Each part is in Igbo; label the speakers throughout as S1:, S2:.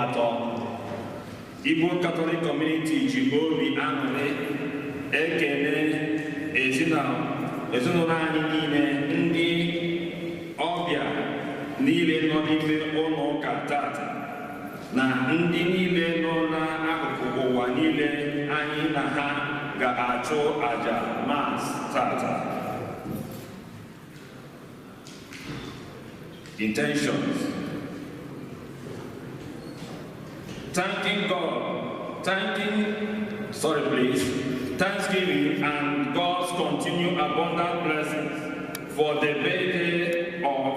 S1: atọ. Igbo Catholic Community ji obi aṅụrị ekele ezinụlọ anyị niile, ndị ọbịa niile nọ n'ime ụlọ ụka tata na ndị niile nọ n'akụkụ ụwa niile anyị na ha ga-achụ aja Mass tata. Intentions. Thanking God, thanksgiving and God's continued abundant blessings for the birthday of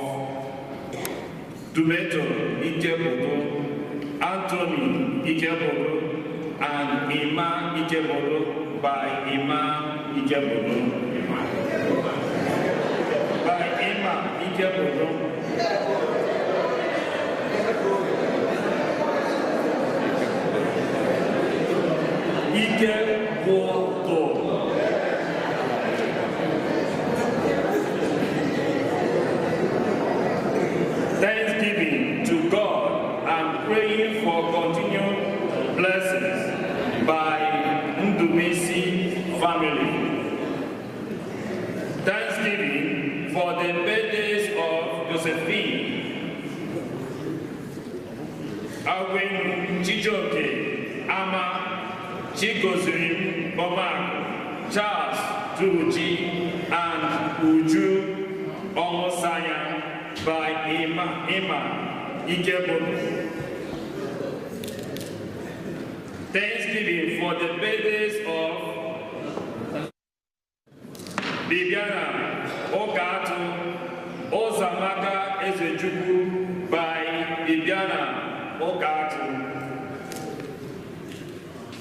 S1: Dumeto Ikebodo, Anthony Ikebodo, and Ima Ikebodo by Ima Ikebodo. By Ima Ikebodo. Ikebodo. Thanksgiving to God and praying for continued blessings by Ndumisi family. Thanksgiving for the birthdays of Josephine, Awenu Chijioke, Ama, Chigozirim Omaku, Charles Turuji, and Uju Omosanya by Ima Ikebodo. Thanksgiving for the birthdays of Bibiana Okatu, Ozamaka Ezechukwu by Bibiana Okatu.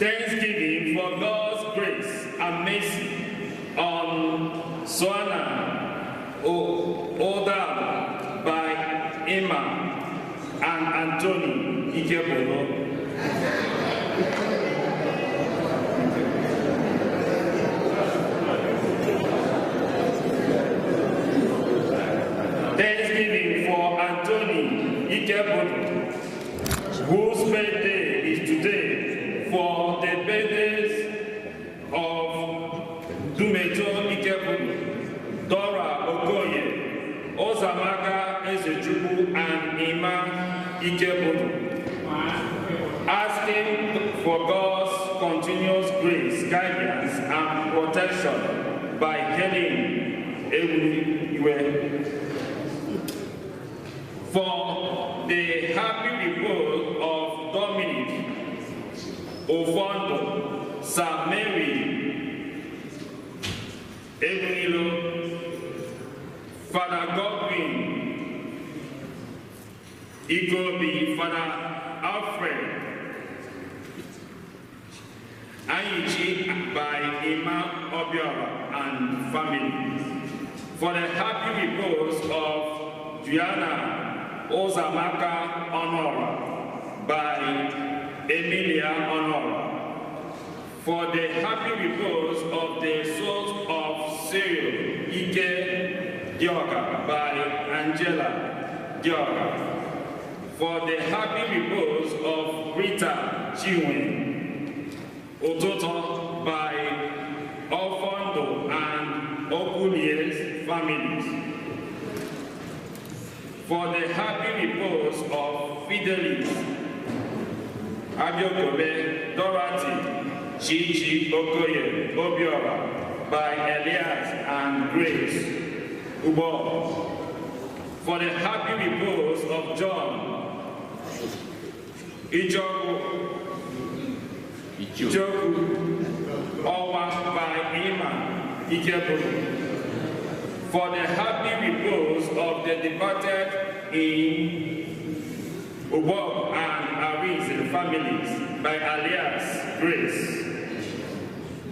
S1: Thanksgiving for God's grace and mercy on Swana Odal by Emma and Anthony Ikebodo. Thanksgiving for Anthony Ikebodo, whose birthday is today, for the birthdays of Dumeto Ikebodo, Dora Okoye, Ozamaka Ezechukwu, and Ima Ikebodo. Asking for God's continuous grace, guidance, and protection by Helen Ewuiwe. For the happy repose of Dominic Ofondo, Sir Mary Ebunilo, Father Godwin Igobi, Father Alfred Anyichi by Ima Obiora and family. For the happy repose of Juliana Ozamaka Honora by Emilia Honora. For the happy repose of the souls of Cyril Ike Dioka by Angela Dioka. For the happy repose of Rita Chinwe Ototo by Ofondo and Okulie's families. For the happy repose of Fidelis Abiokobe, Dorothy Chichi Okoye Obiora by Elias and Grace Ubo. For the happy repose of John Ijoku Owa by Ima Ikebodo. For the happy repose of the departed in Ubog and Aris families by Alias Grace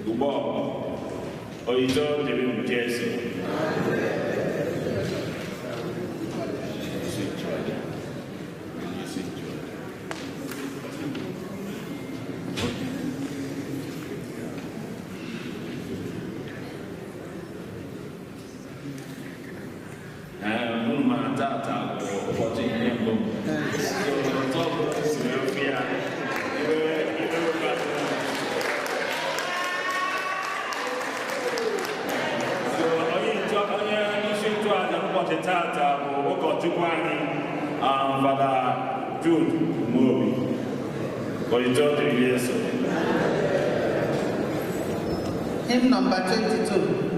S1: Ubog. Oito Debim Jesu. Tata, tata bụ ụkọchukwu anyị, Fada Jude Mobi. Otito dịrị Jesu.
S2: Hymn number 22.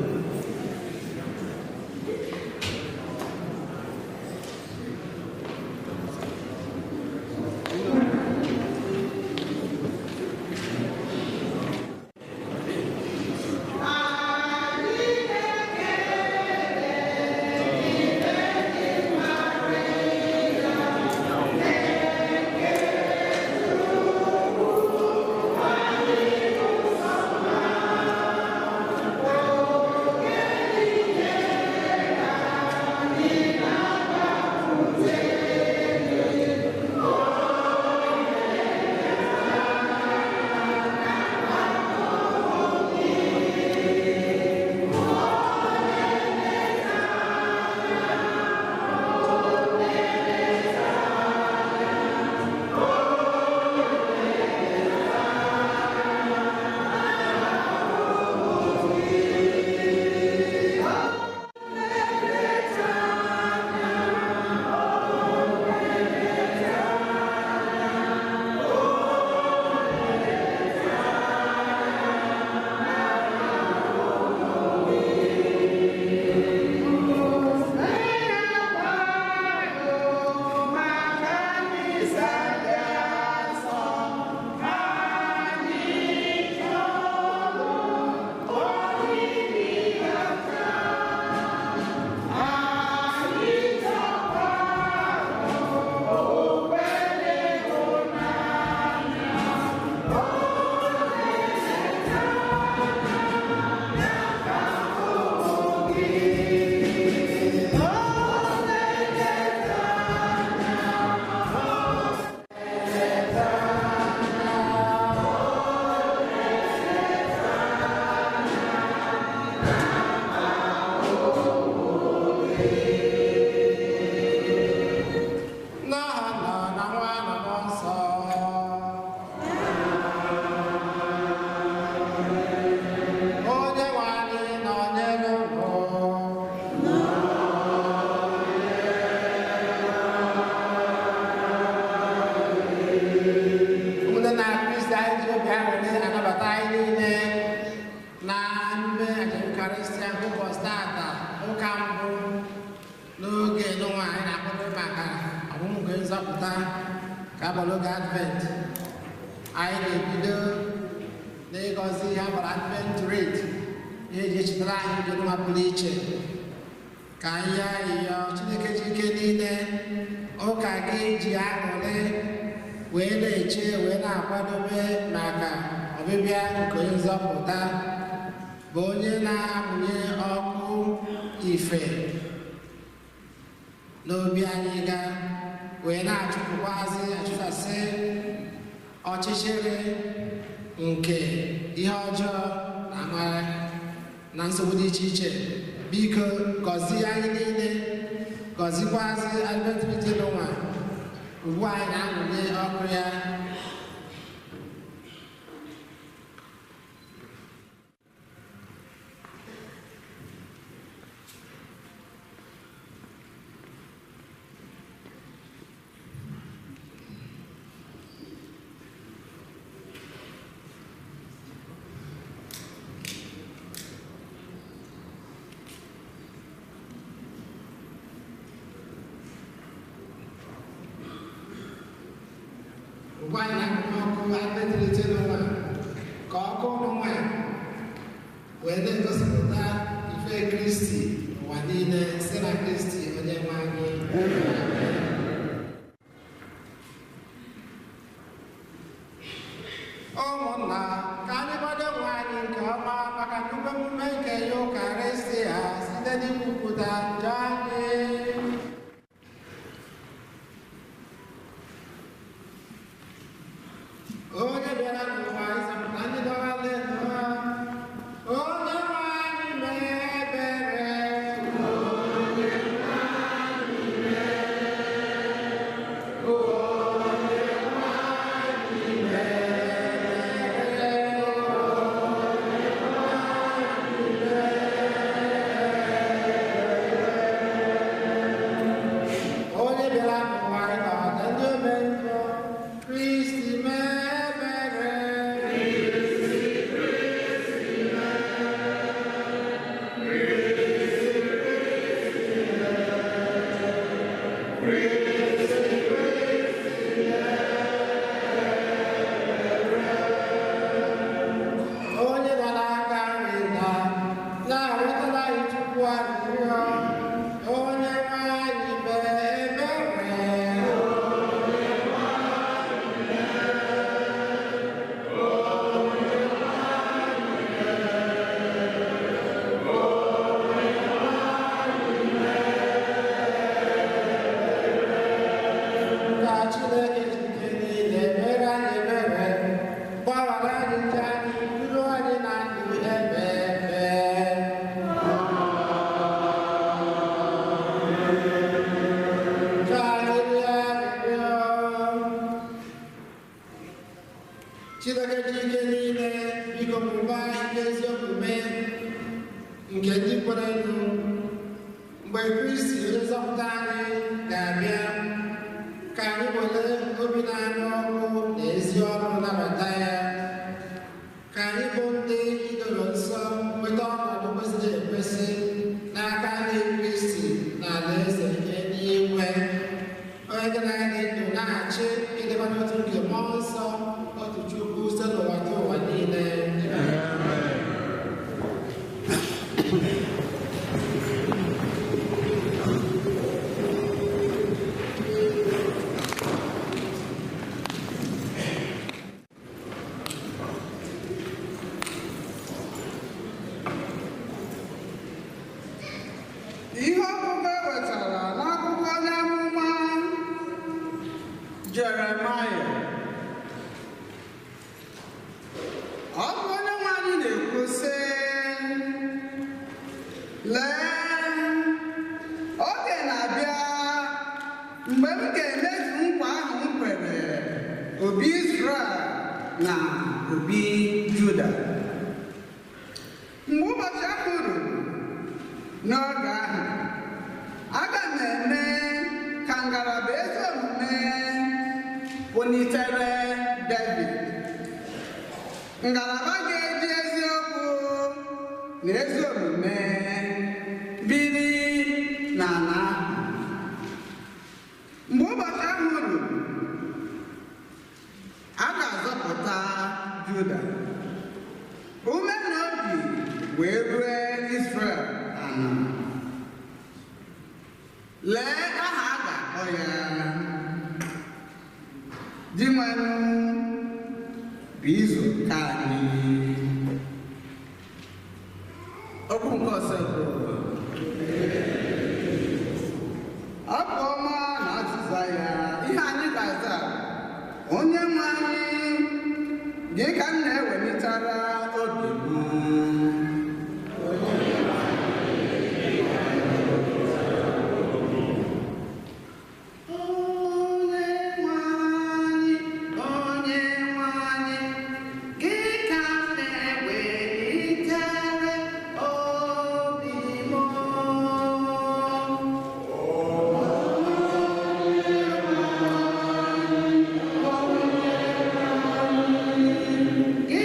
S2: Chineke ji ike niile, biko mụbaa ike ezi omume nke ndị kwere nụ mgbe Kristi onye nzọpụta anyị ga-abịa, ka anyị were obi na-anụ ọkụ na ezi ọrụ nabata ya, ka anyị bụ ndị idoro nsọ nweta ọnọdụ kwesịrị ekwesị n'aka ndị Kristi na alaeze nke eluigwe, onye dị na anyị ndụ na-achị ịdịkwa n'otu nke Mmụọ Nsọ, otu Chukwu, site n'ụwa dị ụwa niile.
S3: Ihe ọgụgụ e wetara n'akwụkwọ onye amụma Jeremaya. Ọ bụ onye nwe anyị na-ekwu sị, lee, oge na-abịa mgbe m ga-emezu nkwa ahụ m kwere obi Izrel na obi Juda. Mgbe ụbọchị ahụ ruru, n'oge ahụ, aga m eme ka ngalaba ezi omume pụlitere Devid, ngalaba ga-eji eziokwu na ezi omume biri n'ala ahụ. Mgbe ụbọchị ahụ ruru, a ga-azọpụta Juda, ume na obi wee rue Izrel ala. Lee aha a ga-akpọ ya: Dinwenụ bụ izu ụka anyị. Okwu nke ọzọ bụ abụ ọma na azịza ya. Ihe anyị ga-aza: onye nwe anyị, gị ka m na-ewelitara obi m. Onye nwe anyị, onye nwe anyị, gị ka m na-ewelitere obi m. Gị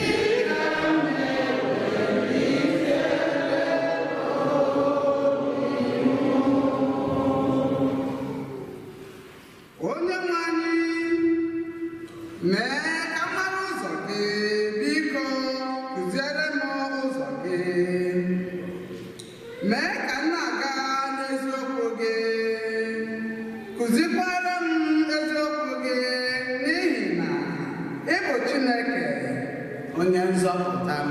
S3: ka m na-ewelitere obi m. Onye nwe anyị, mee ka m mara ụzọ gị, biko kụziere m ụzọ gị. Mee ka m na-aga n'eziokwu gị, kụzikwara m eziokwu gị, n'ihi na ị bụ Chineke onye nzọpụta m.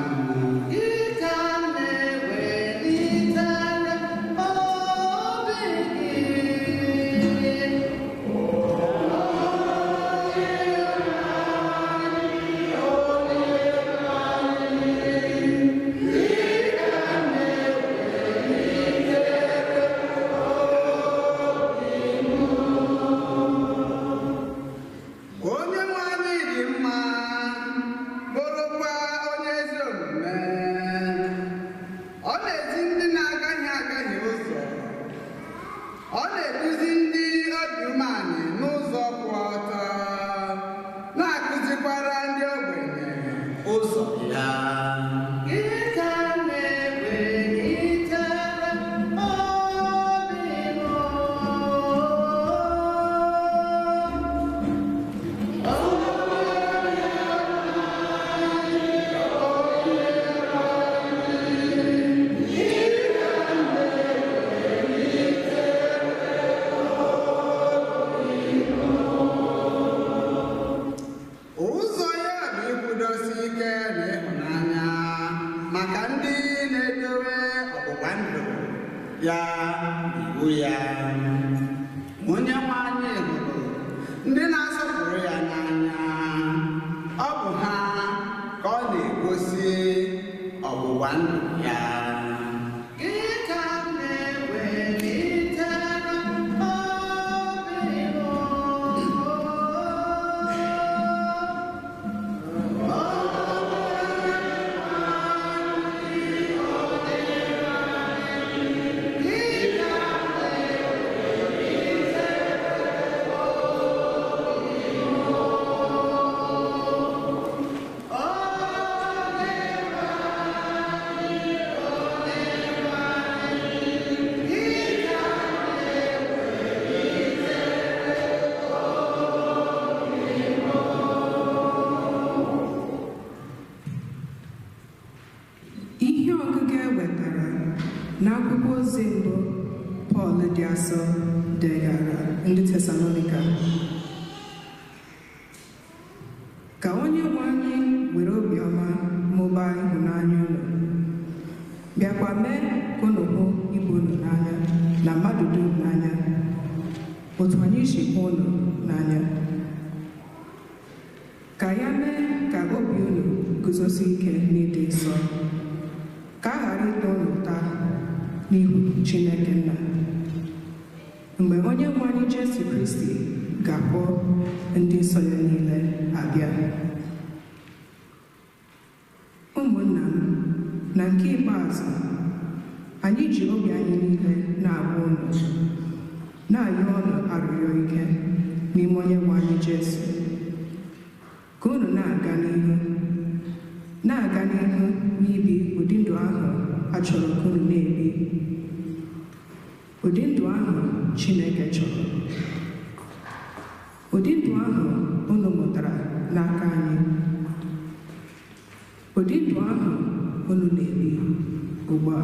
S3: Gị ka m na-ewelitere obi gị. Onye nwe anyị dị mma, bụrụkwa onye ezi omume. Ọ na-ezi ndị na-agaghị agaghị ụzọ. Ọ na-eduzi ndị obi umeanị n'ụzọ kwụ ọtọ, na-akụzikwara ndị ogbenye ụzọ ya. Gị ka m na-ewelitere obi m. Ụzọ ya bụ ikwudosi ike na ịhụnanya maka ndị na-edowe ọgbụgba ndụ ya na iwu ya. Onye nwe anyị hụrụ ndị na-asọpụrụ ya n'anya, ọ bụ ha ka ọ na-egosi ọgbụgba ndụ ya. Gị ka m na-ewelitere obi m.
S4: Ozi mbụ Pọl dị asọ degara ndị Tesalonika. Ka onye nwe anyị were obiọma mụbaa ịhụnanya unu, bịakwa mee ka unu hụ ibe unu n'anya na mmadụ dum n'anya, otu anyị si hụ unu n'anya. Ka ya mee ka obi unu guzosie ike n'ịdị nsọ, ka a ghara ịta unu ụta n'ihu Chineke Nna, mgbe onye nwe anyị Jesu Kristi ga-akpọ ndị nsọ ya niile abịa. Ụmụnna m, na nke ikpeazụ, anyị ji obi anyị niile na-agwa unu, na-ayọ unu arịrịọ ike n'ime onye nwe anyị Jesu, ka unu na-aga n'ihu n'ibi ụdị ndụ ahụ a chọrọ ka unu na-ebi, ụdị ndụ ahụ Chineke chọrọ, ụdị ndụ ahụ unu mụtara n'aka anyị, ụdị ndụ ahụ unu na-ebi ugbu a.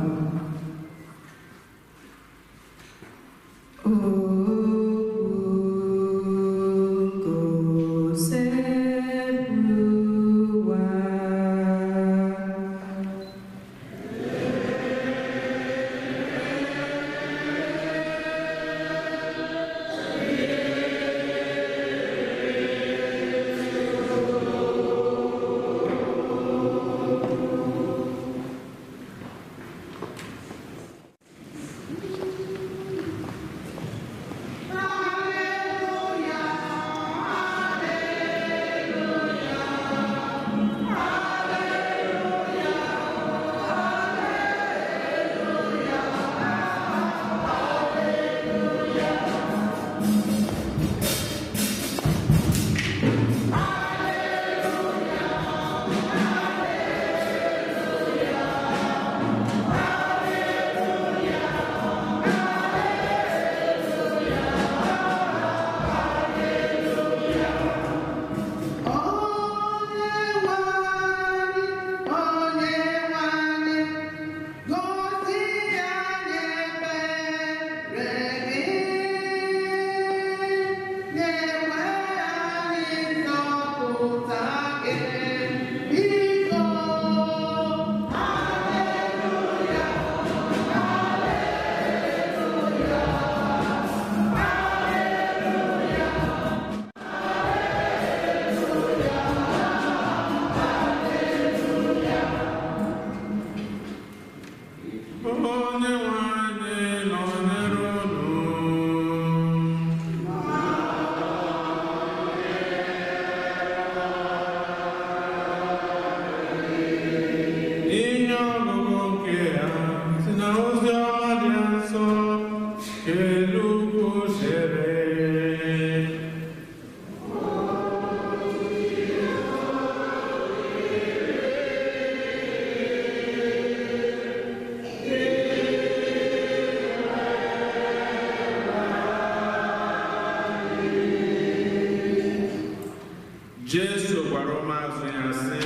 S1: Jesu gwara ụmụazụ ya sị,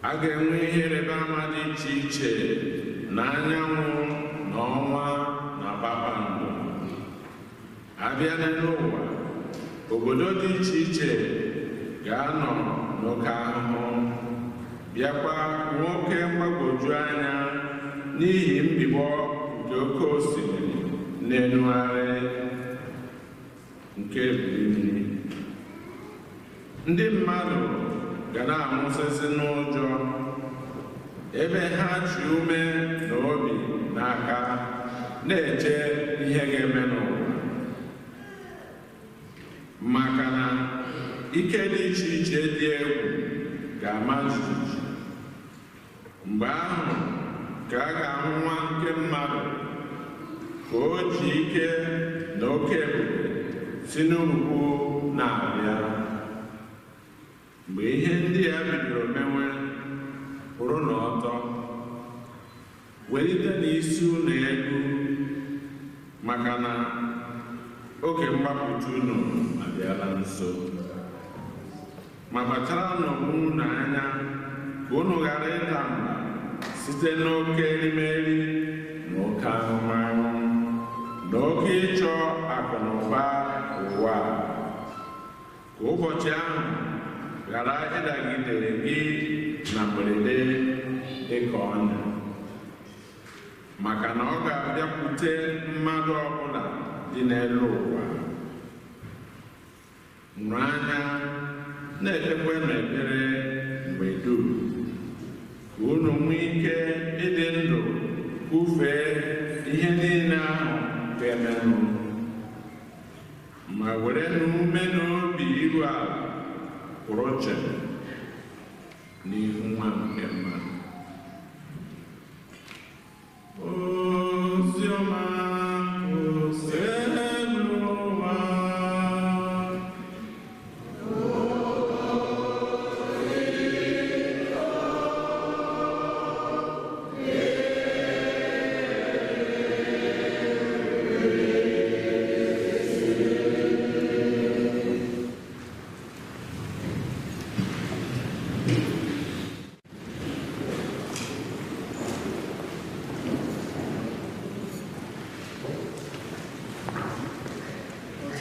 S1: a ga-enwe ihe ịrịba ama dị iche iche na anyanwụ na ọnwa na kpakpando. Abịa n'elu ụwa, obodo dị iche iche ga-anọ n'oke ahụhụ, bịakwa nwoke mgbagwoju anya n'ihi mbigbọ nke oke osimiri na-enugharị nke ebili mmiri. Ndị mmadụ ga na-anwụsịsị n'ụjọ, ebe ha ji ume na obi n'aka na-eche ihe ga-eme n'ụwa, maka na ike dị iche iche dị egwu ga-ama jijiji. Mgbe ahụ ka a ga-ahụ nwa nke mmadụ ka o ji ike na oke ebube si n'ugwu na-abịa. Mgbe ihe ndị a bidoro mewe, kwụrụ n'ọtọ, welite n'isi unu elu, maka na oge mgbapụta unu abịala nso. Ma kpacharanụ onwe unu anya ka unu ghara ịda mba site n'oke erimeri na oke Oke ahụmahụ na oke ịchọ akụ na ụba ụwa, ka ụbọchị ahụ ghara ịdagidere gị na mberede dịka ọnya, maka na ọ ga-abịakwute mmadụ ọbụla dị n'elu ụwa. Nụrụ anya na-ekpekwe n'ekpere mgbe dum, ka unu nwee ike ịdị ndụ kwufee ihe niile ahụ ga-emenụ, ma were n'ume n'obi iru ala kwụrụ chem n'ihu nwa nke mmadụ. Oziọma Osebụrụwa.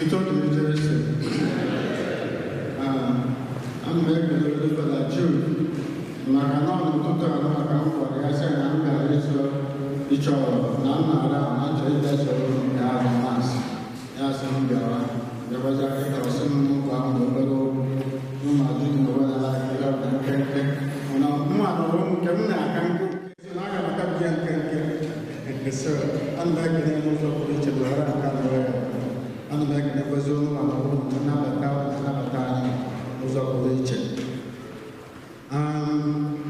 S5: Otuto dịrị Jesu. Ana m ekele Fada Jude maka na ọ n'ụtụtụ anọ maka m gwara ya sị na m gara ịzụ ịchọ na m na-ara ahụ na nchọ ịbịa soro m gaa na mas. Ya sị m bịawa bịakwazị kịta ọsị m n'ụkwụ ahụ na obere okwu mụ ma jụ na onwe na ihe ọ bụ nkenke mana mụ anọrọ m nke m na-aka nkụ so na aga m aka bịa nkenke. So ana m ekele ya n'ụzọ pụrụ iche na ohere aka nọrọ ya. Ana m ekelekwazi onye nwa na ụlọ nnabata anyị n'ụzọ pụrụ iche.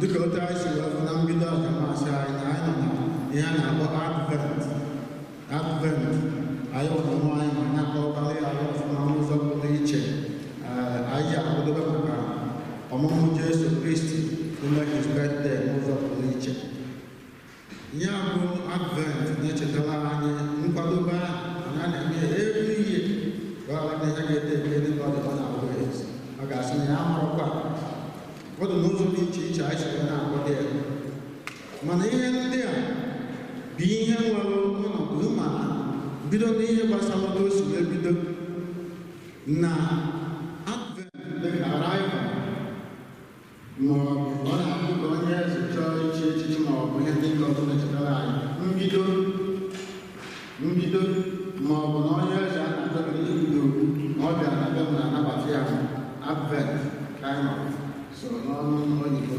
S5: Dịka otu anyị si wee fụ na mbido ajamasị anyị na anyị nọ na ihe a na-akpọ Advent. Advent anyị nwere onwe anyị ma na-akọkarị ya ọfụma n'ụzọ pụrụ iche. Anyị ji akwadobe maka ọmụmụ Jesu Kristi ime his birthday n'ụzọ pụrụ iche. Ya bụ Advent na-echetara anyị nkwadobe ahụ na a na-eme every year. Well, I think I get anybody on our ways. Ọ ga-asị na ya amarakwa ọ dị n'ụzọ dị iche iche anyị siri na-akwado ya, mana ihe ndị a bụ ihe nwere ọnọdụ ma bido n'ihe gbasara otu o si wee bido na Advent dị arrival, ma ọ bụ ọ na-abụ ka onye eze chọọ ichi echichi ma ọ bụ ihe ndị nke ọzọ na-echetara anyị mbido ma ọ bụ na onye eze a na-achọgide ibido na ọ bịara na be m na-anabata ya. Advent kind of so n'ọnụ oyibo,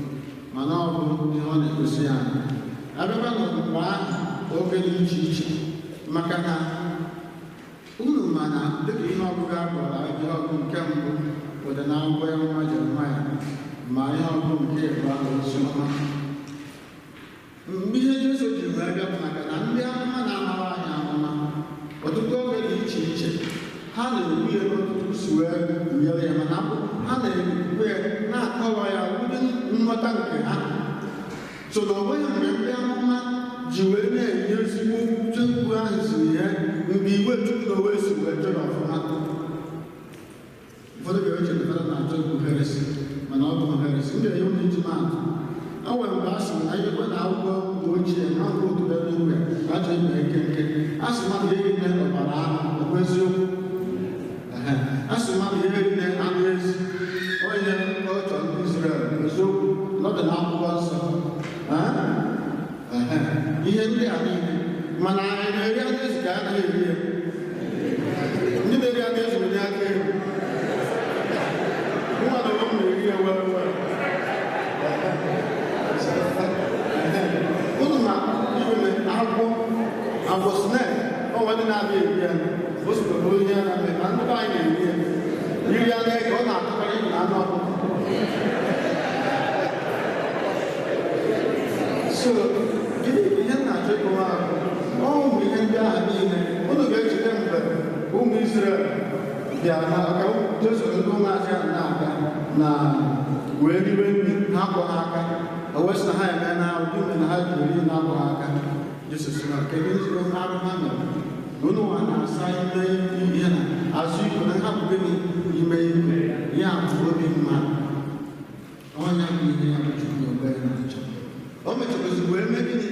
S5: mana ọ bụ ihe ọ na-egosi anyị abịakwa n'okpukpe ahụ oge dị iche iche, maka na unu mana dịka ihe ọgụgụ a kpọrọ ihe ọgụgụ nke mbụ ụdị na akwụkwọ ya nwa Jeremaya ma ihe ọgụgụ nke ịbụọ na oziọma. Mgbe ihe Jesu ji wee bịa bụ maka na ndị amụma na-amara anyị amụma ọtụtụ oge dị iche iche ha na-ekwu ya n'otu si wee nyere ya, mana ha na-ekwu ya na-akọwa ya ụdị nghọta nke ha. So na ọ nweghị mgbe ndị amụma ji wee na-enye ezigbo chukwu ahụ siri ya mgbe iwe chukwu na owe si wee chọrọ ọfụma. Ụfọdụ ga-eche na fada na-achọ ikwu heresi, mana ọ bụ heresi ndị enye ụlọ iji maatụ. O nwere mgbe a sị na ihe na akwụkwọ mgbe ochie na ọgụ otu ebe igwe achọ ime nkenke a sị mmadụ eri nne ọbara anụ, ọ bụ eziokwu. A sị mmadụ eri nne anụ ezi, onye ọchọ ndị Izrel, eziokwu nọdụ na akwụkwọ nsọ. Ihe ndị a niile, mana anyị na-eri anụ ezi ka anaghị eri ya. Ndị na-eri anụ ezi nwere aka elu nwa na ụmụ na-eri ya were were. Unu ma iwe agwọ agwọ snek ọnwa ndị na-abịa eri ya o sikwa bụrụ ihe a na-eme ma ndị be anyị na-eri ya iri anụ eke ọ na-atụkarị na anụ ọkụkọ. So gịnị bụ ihe m na-achọ ịkọwa ahụ? Ọ ụmụ ihe ndị ahụ niile unu ga-echeta mgbe ụmụ Izrel bịara na ka Jesu ndị ụmụazị ahụ na-abịa na wee riwe nri ha akwọ ha aka, o wee sị na ha eme na ụdị mgbe na ha ji eri na akwọ ha aka. Jesu sị na kedu ezigbo arụ ha mere na unu nwa na-asa ime ihe na azụ iko na ha bụ gịnị ime iko ya bụ obi mmadụ. Ọnya bụ ihe ya bụ Chukwu na obere na-achọ. O mechakwazị wee mee gịnị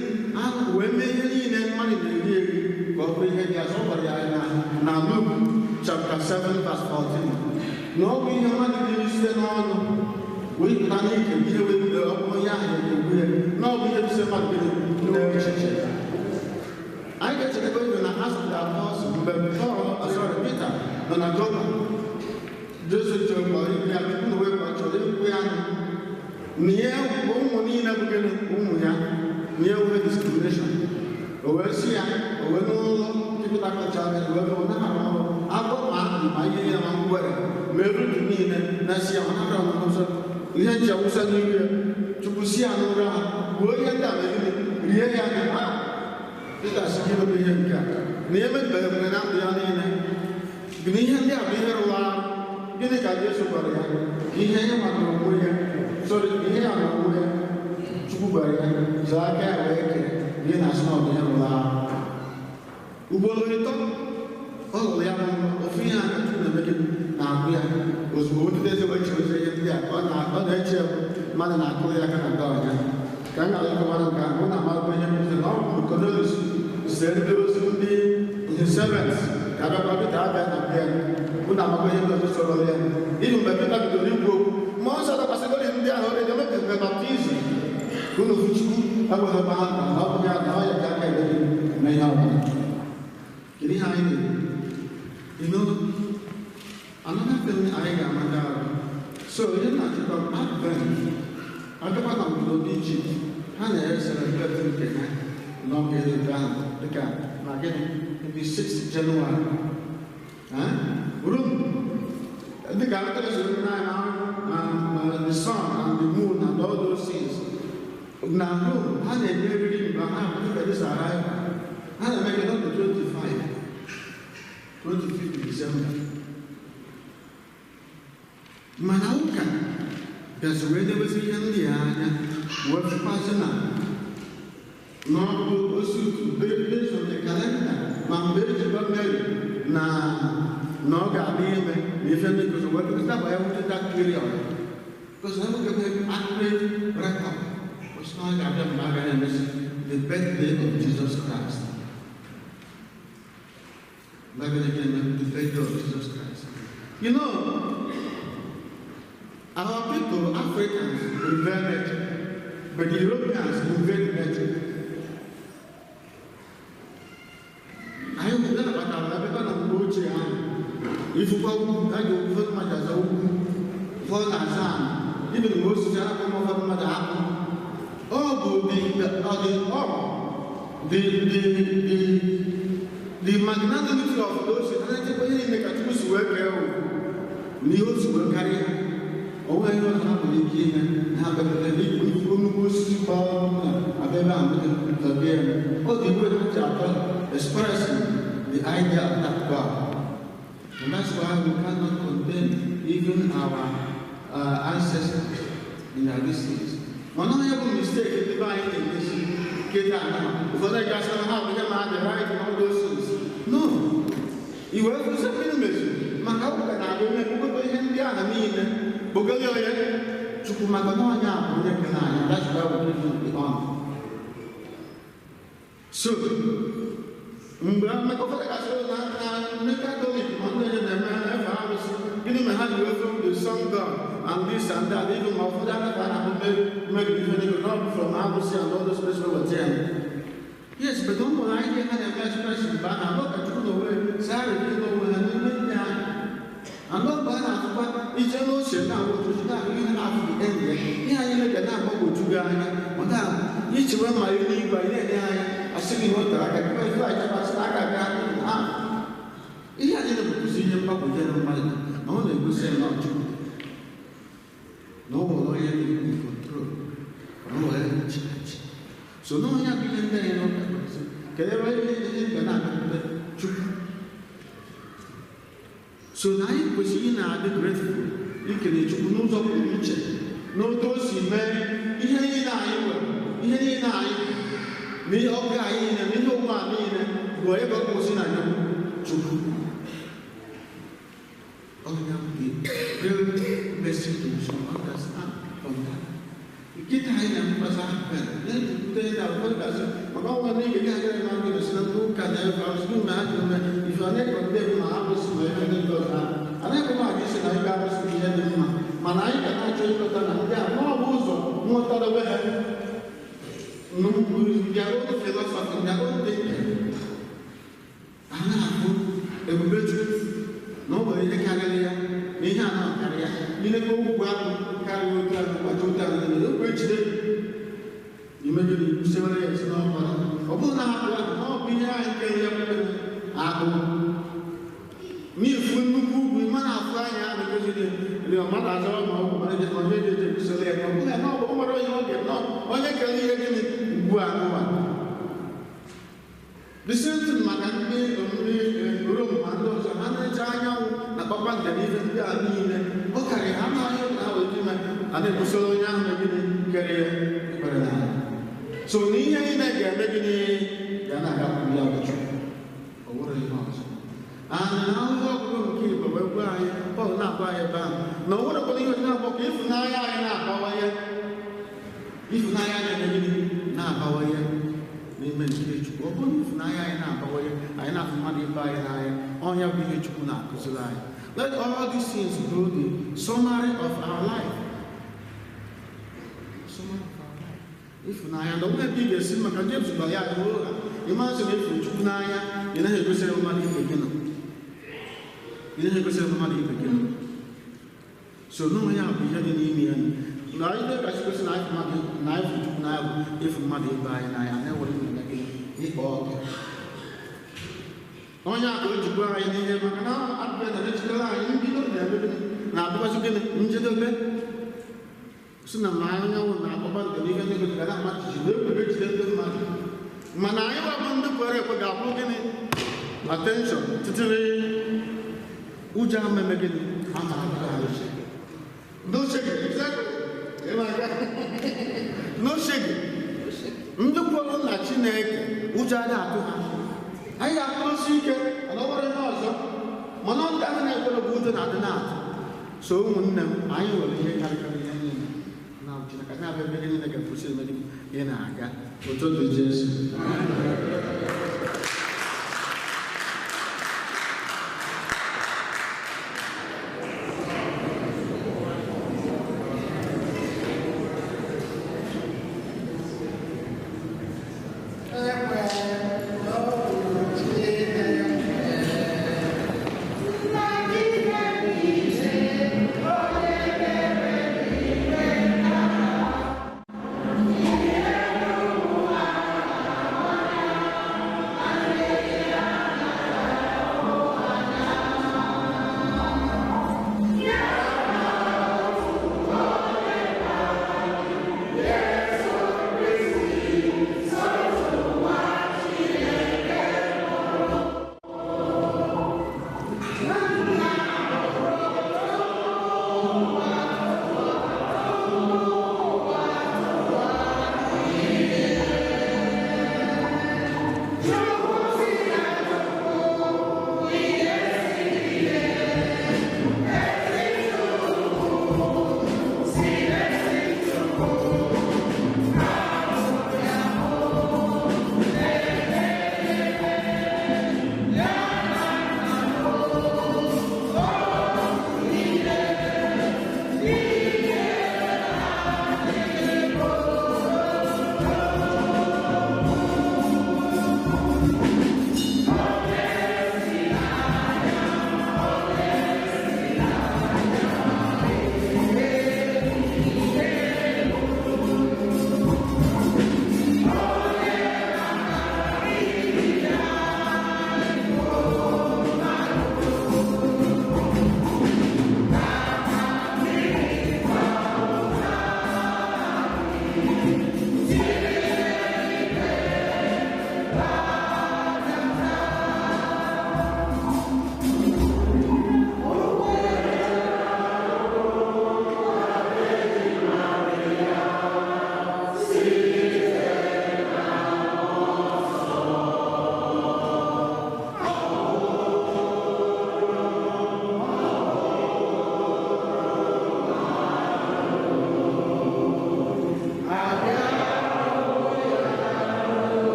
S5: Wee mee ihe niile mmadụ na-eri eri ka ọ bụrụ ihe dị asọ. Gwara ya na Luke chapter 7 verse 14 na ọ bụ ihe mmadụ na-eri site n'ọnụ wee pụta n'ike ihe wee bido ọ bụ onye ahụ ga-egbu ya, na ọ bụ ihe bise mmadụ n'echiche. Anyị ga-echetakwa ibe na Acts of the Apostles, mgbe Paul, sorry, Peter nọ na Jọpa, Jesu chọrọ kpọrọ ibu ya tupu na wee kpọrọ chọrọ ikwu ya na ihe ụmụ niile bụ gịnị ụmụ ya na ihe nwere discrimination. O wee si ya o wee n'ụlọ Pita kọchara ya wee bụ na arụ ọrụ agwọ ma akpụ ma ihe niile ma ngwere ma erutu niile na si ya mana arụ ọrụ nsọ ihe nche wụsa n'iru ya tupu si ya n'ụra ha gbuo ihe ndị a ma gịnị rie ya anya. Pita sị gị bụ ihe nke a na ihe mebeghị mgbe na ndụ ya niile na ihe ndị a bụ ihe rụrụ arụ. Gịnị ka Jesu gwara ya? Ihe ya ma n'onwe ya, sorry, ihe ya n'onwe ya Chukwu gwara ya zaa aka ya wee kere ihe na-asị na ọ bụ ihe rụrụ arụ. Ugboro ịtọ ọ lụrụ ya bụ ofu ihe aka Chukwu na-eme gịnị na-agụ ya ozugbo otute eze wee chewezie ihe ndị a ọ na-eche mmadụ na-akụrụ ya aka na ndị ọnya ka m gara ịkọwara nke ahụ na amarụkwa ihe nkụzi na ọ bụ Cornelius zere ndị ozi ndị his servants ka abịakwa Pita abịa na bịa unu amakwa ihe ndị ọzọ sọrọ ya n'ihi mgbe Pita bidoro ikwu okwu mmụọ nsọ dakwasịgoro ndị ahụ orede mepere baptizim ka unu fụ Chukwu agwaghị ebe ha nọ na ọ bụ ya na ọ ya ka aka eme eme ihe ọbụla. Kedu ihe anyị na-ekwu? You know, another thing anyị ga-amata arụ so ihe na-achịkwa Advent abịakwa na obodo dị Ijipt ha na-eselebreti nke ha n'oge ebe ahụ dịka na gịnị maybe 6 January Rome dịka akara na the sun and the moon and all those things na Rome ha na-eme eriri mgbe ha dịka this arrival ha na-eme gị on the 25 25 December. Mana ụka bịaziri wee debezi ihe ndị a anya wee fụkwazị na n'ọbụ osi otu based on the calendar ma mgbe ejikwa Mary na ọ ga-adị ime na ife ndị gosi wee debezi daba ya wute that period because na enweghị accurate record osi na ọ ga-abịa mgbe a gaghị emesi the birthday of Jesus Christ. The birthday of Jesus Christ. You know, our people, Africans, revere nature, but the Europeans invade nature. I am not about to if you go even most the magnanimity of those na ihe otu wee karịa onwe ihe ọzọ ha nwere ike ime ha bịakwutere ikwu nnukwu osisi gbaa na abịa ebe ahụ zọbie ya. Ọ dị igwe ha ji atọ expressing the idea of that God. And that's why we cannot condemn even our ancestors in our distance. Mana onye bụ mistake ndị be anyị na-emesi kịta na ụfọdụ gasị na ha bụ ihe ma dị right and all those things. No. Iwe kwụsị mmiri mezu maka ụka na-abịa eme mkpụkọ ihe ndị ahụ niile bụgoli onye Chukwu maka na onye a bụ onye kere anyị. That's why we give him the honor. So, mgbe ụfọdụ gasị na ndị Katọlik ma ndị onye na-eme efe arụsị gịnị mere ha ji wee fee the sun god and this and that, even ma ụfọdụ anaghị ahụ Mary ife ndị not from arụsị and all those places were there. Yes, but don't worry, I had a expression mgbe a na-agba ka Chukwu na onwe si arịrị n'onwe ha n'ime ndị ahụ. And ọ bụ a na-afụkwa ije n'oche na-agba otu na-ahụ ihe na-afụ the end ya ihe anyị na-ege na-agbagwoju gị anya ọ na ichewe ma eluigwe anyị na-enye anya asị gị ihe o tere aka kama ife achapasị n'aka aka ha ihe anyị na-ekwuzi ihe mgbagwoju anya mmadụ na ọ na-egosi ya na Chukwu na ọ nwere onye dị in control na ọ nwere onye chi achị so na onye bụ ihe ndị anyị n'ụka kwesịrị kedu ebe ihe ga na-abịakwute Chukwu. So na anyị kwesịrị ị na-adị grateful ikele Chukwu n'ụzọ pụrụ iche n'otu o si mee ihe niile anyị nwere ihe niile anyị na ihe ọgụ anyị niile na ihe ụwa niile bụ ebe ọ kwụsị na ya Chukwu. Onye bụ the real message we should understand from that. Nkịta anyị na-mkpasa na-ejupụta na ụfọdụ gasị maka ọnwa na ige gaghị na ndị gosi na ndị ụka na-efe arụsị na ha ji ome ife a na-ekọ ndị ma arụsị ma ebe ndị ọzọ ha anaghị m aga isi na ịga arụsị bụ ihe dị mma mana anyị ga na-achọ ịkọta na ndị a ma ọ bụ ụzọ nghọtara ha their own philosophy, their own thinking. A na-ahụ ebube Chukwu na ọ nwere ihe karịrị ya na ihe a na-akarị ya ilekwa ugwu ahụ karịrị otu ahụ gbaji otu ahụ niile okwu ejide imegide usewere ya esi n'ọkpara ọ bụrụ na hapụ ahụ na ọ bụ ihe anyị kere ya kwere ahụ n'ifu nnukwu ugwu ma na-afụ anya ahụ goziri ndị mmadụ azọrọ ma ọ bụ mmadụ onye eji ebusoro ya ọ bụrụ na ọ bụ nwere onye oge nọ onye kere ihe gịnị ugbu a n'ụwa. The same thing maka ndị Rom ma ndị ọzọ ha na-eche anyanwụ na kpakpando na ihe ndị a niile ọ karịrị ha amaghị na ha wee ime a na-ebusoro onye ahụ na gịnị kere ya kwere na so na ihe niile ga-eme gịnị ga na-agapụ ya ọchụ ọ bụrụ ihe ọzọ. And na ahụhụ ọgụgụ nke Igbo wee gwa anyị Pọl na-agwa anyị ebe ahụ na o nwerekwara ihe na-agbọ ka ịfụnanya anyị na-abawanye ịfụnanya anyị na-eme gịnị na-abawanye n'ime nke Chukwu. Ọ bụrụ na ịfụnanya anyị na-abawanye anyị na-afụ mmadụ ibe anyị n'anya ọnya bụ ihe Chukwu na-akụziri anyị. Let all these things grow the summary of our life. Summary of our life. Ịfụnanya na onwe ebe ị ga-esi maka James gwara ya ahụ ha ịmasị na ịfụrụ Chukwu n'anya ị naghị egosiri mmadụ ibe gị nọ. Ị naghị egosiri mmadụ ibe gị nọ. So n'onwe ya bụ ihe dị n'ime ya. Na anyị na-egasị gosi na na ịfụ Chukwu n'anya bụ ịfụ mmadụ ibe anyị n'anya na-ewere mmemme gị ịkpa ọkụ. Onye a ka o jikwa anyị n'ihe maka na Advent na-echetara anyị mbido na-eme gịnị na-abụkwasị gịnị njedebe si na ma anyanwụ na kpakpando na ihe ndị ga na-ama jijiji na egwere ejide ndị mmadụ mana anyị gbabụ ndị kwere ekwe ga-abụ gịnị attention titiri ụjọ ama eme gịnị ama no shaking exactly no shaking ndị kwere na Chineke ụjọ adịghị atụ ha anyị ga-akụrụsi ike mana ọ nwere ihe ọzọ mana ndị ahụ na-ekwere bụ ụjọ na-adị na-atụ. So ụmụnne m anyị nwere ihe karịkarị ihe niile na Chineke na-abịa ebe gị niile ga-ekwụsị eme gị ị na-aga otu dị Jesu.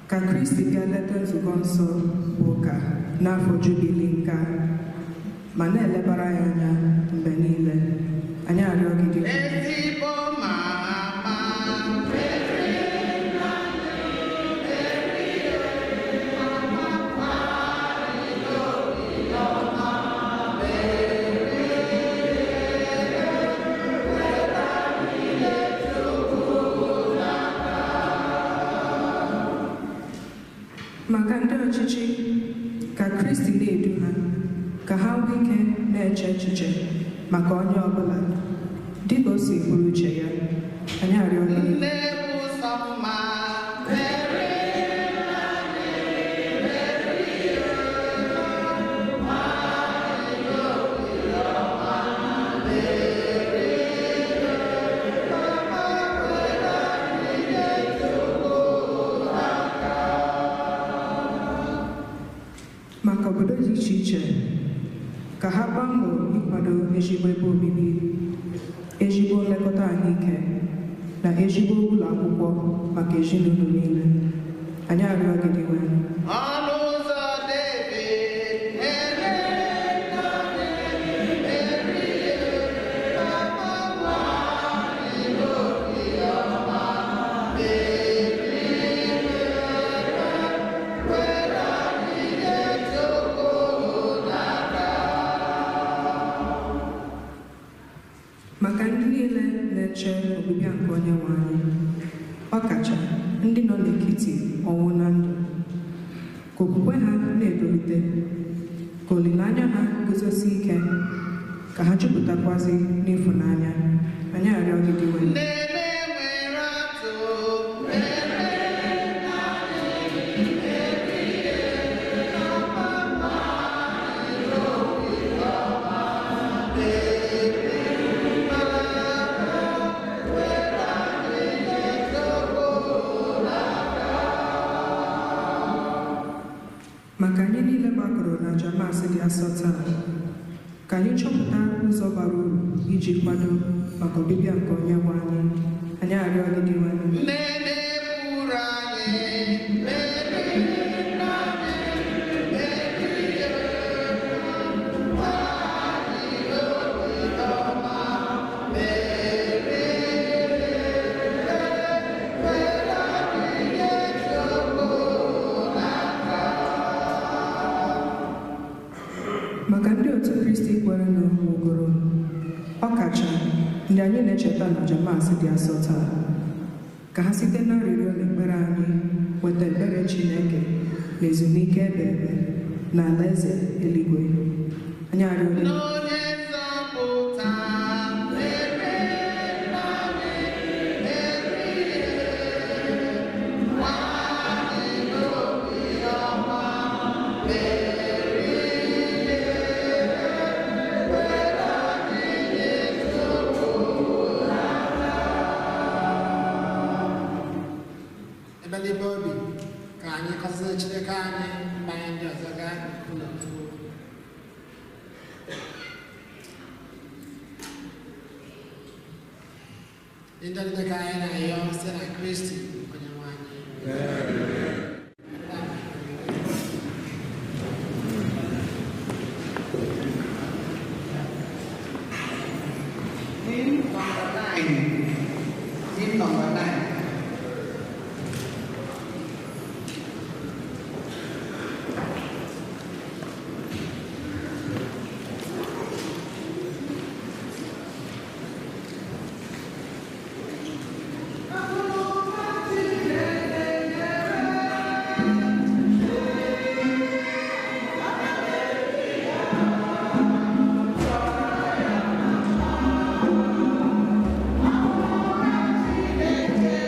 S4: Ka Kristi bịa leta nzukọ nsọ bụ ụka n'afọ Jubili nke a, ma na-elebara ya anya mgbe niile. Anyị arịọ gị dị
S3: Ezigbo mama.
S4: Maka ndị ọchịchị, ka Kristi na-edu ha, ka ha nwee ike na-eche echiche maka onye ọbụla dịka o si bụrụ uche ya. Anyị arịọ gị.
S3: Nne bụ sọ mma.
S4: Maka obodo dị iche iche, ka ha gbaa mbọ ịkwado ezigbo ebe obibi, ezigbo nlekọta ahụike na ezigbo ụlọ akwụkwọ maka ezinụlọ niile. Anyị arịọ gị, Dinwenụ.
S3: Ọnụ ụzọ David, Mary,
S4: Maka ndị niile na-eche ọbịbịa nke onye nwe anyị, ọkacha ndị nọ n'etiti ọnwụ na ndụ, ka okwukwe ha na-etolite, ka olileanya ha guzosie ike, ka ha jupụtakwazi n'ịfụnanya. Anyị arịọ gị, Dinwenụ.
S3: Nne nwere atụ.
S4: Maka anyị niile gbakọrọ na aja Maasị dị asọ taa, ka anyị chọpụta ụzọ bara uru iji kwado maka ọbịbịa nke onye nwe anyị. Anyị arịọ gị, Dinwenụ.
S3: Nne na-ekwuru anyị,
S4: Maka ndị otu Kristi kwere na nwụgoro, ọkacha ndị anyị na-echeta na aja Maasị dị asọ taa, ka ha site na arịrịọ na ekpere anyị nweta ebere Chineke na ezumike ebe ebe na alaeze eluigwe. Anyị arịọ gị.
S3: N'onye nzọpụta,
S2: Ebe n'ebe obi ka anyị gọzie Chineke anyị mgbe anyị ndị ọzọ gaa ụlọ Chukwu. Ndị ọdịda ka anyị na-ayọ site na Kristi onye nwe anyị.
S3: Hymn number 9. Hymn number 9.
S6: Amen.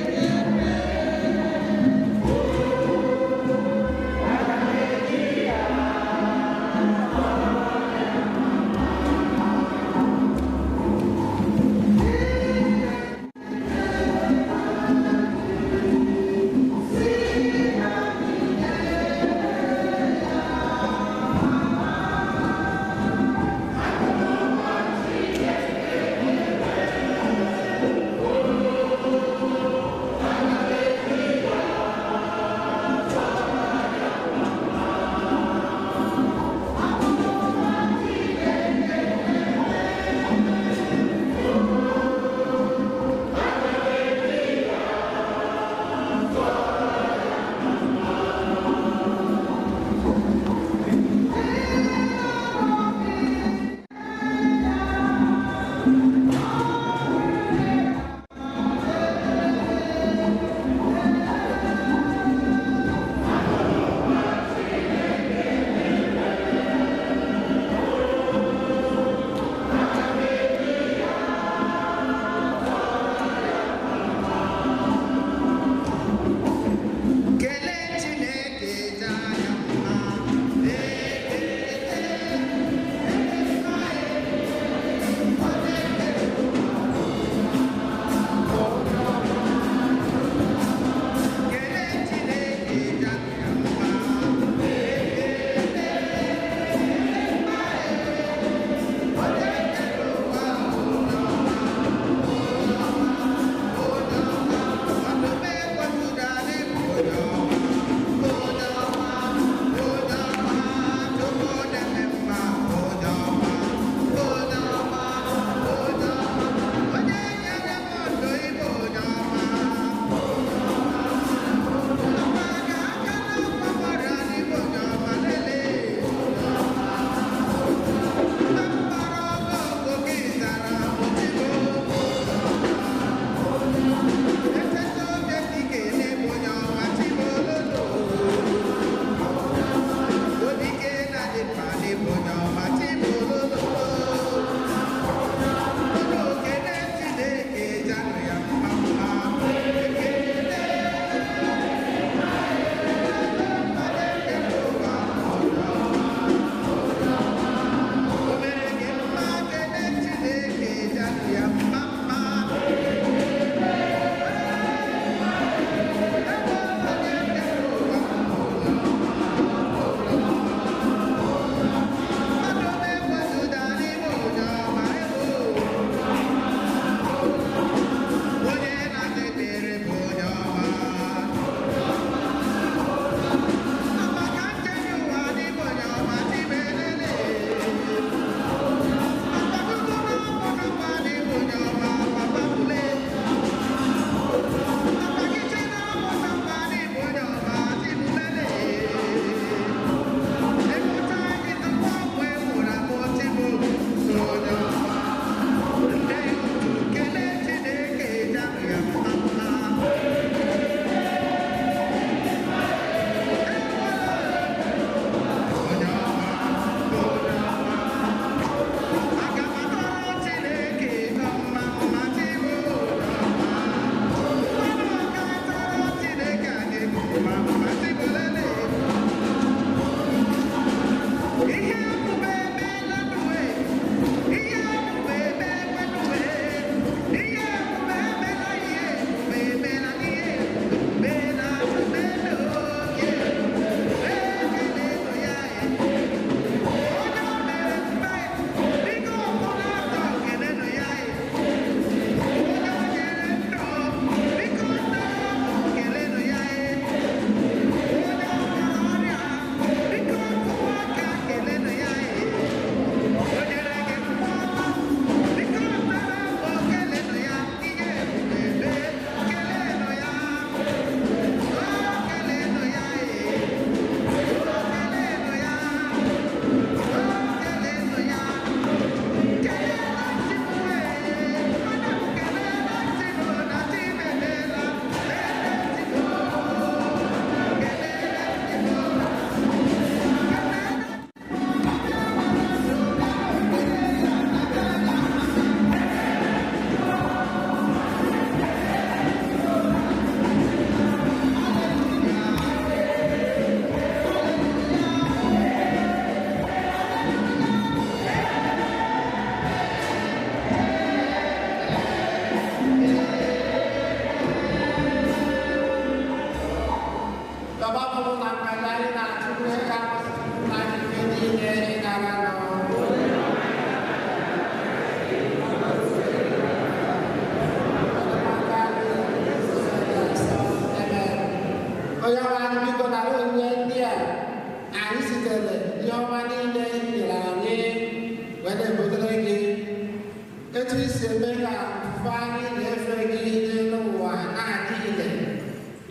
S2: si eme ka ofufe anyị na-efe gị n'elu ụwa na-adịgide,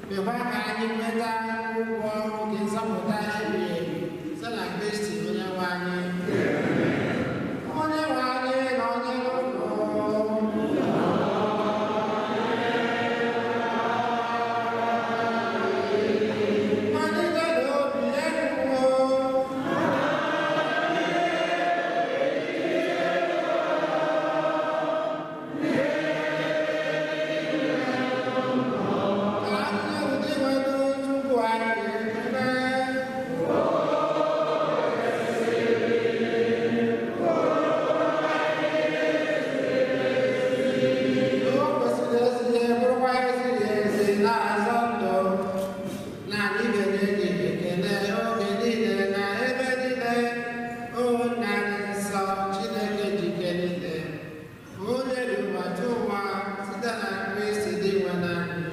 S2: mekwa ka anyị nweta ụgwọ nke nzọpụta ebighị ebi site na Kristi onye nwe anyị. Onye nwe anyị na onye ụlọ. Anyị ga-obi eruo. Ka anyị ụdị nwere Chukwu anyị ekele. O kwesịrị ezi ihe bụrụkwa ezighi ezi na-azọ ndụ na anyị ga-enye gị ekele oge niile na ebe niile, o nna anyị nsọ Chineke jike niile, onye dị ụwa tụ ụwa site na Kristi dị nwe na anyị,